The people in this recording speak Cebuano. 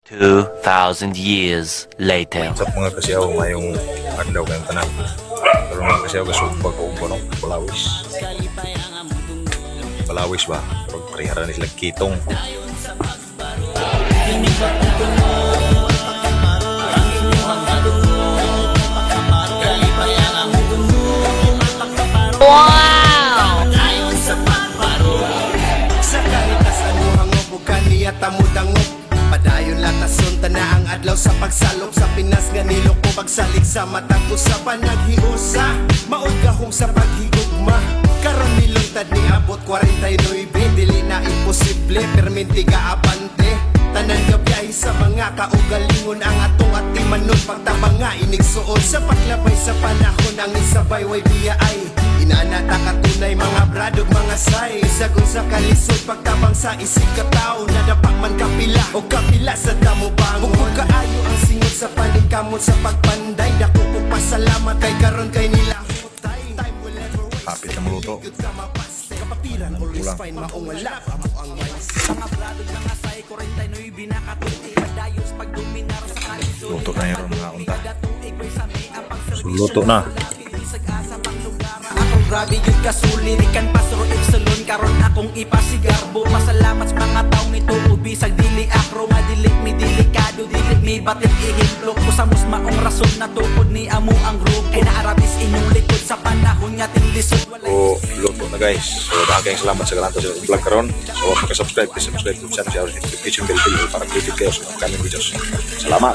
2,000 years later. What's up, mga kasiyaw, mayong adlaw kayong tanan. Pero mga kasiyaw, gasugba ko og ano, balawis. Balawis ba? Pero parehara ni sila kitong. Sa kahit anuhang ubukan niya tamudangop. Padayon latason na ang adlaw sa pagsalop. Sa Pinas nga niloko pagsalig sa matag usa pa naghiusa. Maoy gahom sa paghigugma. Karon nilungtad ni abot 49. Dili na imposible, perminti ka abante. Tanan nga biyahe sa mga kaugalingon. Ang atong atimanon pagtabang nga inigsuon. Sa paglabay sa panahon ang isabay way biya ay inana ta katunay mga bradog mga say. Isag unsa kalisod pagtabang sa isig ka tawo. Nadapa man kapila o kapila sa damo bangon. Bukod kaayo ang singot sa paningkamot sa pagpanday. Dako ko pasalamat kay karon kay nila. Time will never waste. Hapit na muluto. Good ka mapaste. Kapatiran always Kulang. Find maong love amo ang mindset. Mga bradog mga say 49 na katuig padayon sa pagdominar sa kalisod. Luto na yun, mga unta. So, Luto na. Akong grabe yun kasulirikan pasro epsilon karon akong ipasigarbo. Pasalamat sa mga taong nito ubisag dili akro nga dili mi delikado dili mi batit ehemplo ko sa mus maong rason na tukod ni amo ang grupo kay naarabis inyong likod sa panahon nga ting lisod walay So, luto na, guys. So, daghang salamat sa kalantaw sa vlog karon. So, wag ka subscribe, please subscribe to channel, share, notification bell bell para updated kayo sa mga upcoming videos. Salamat!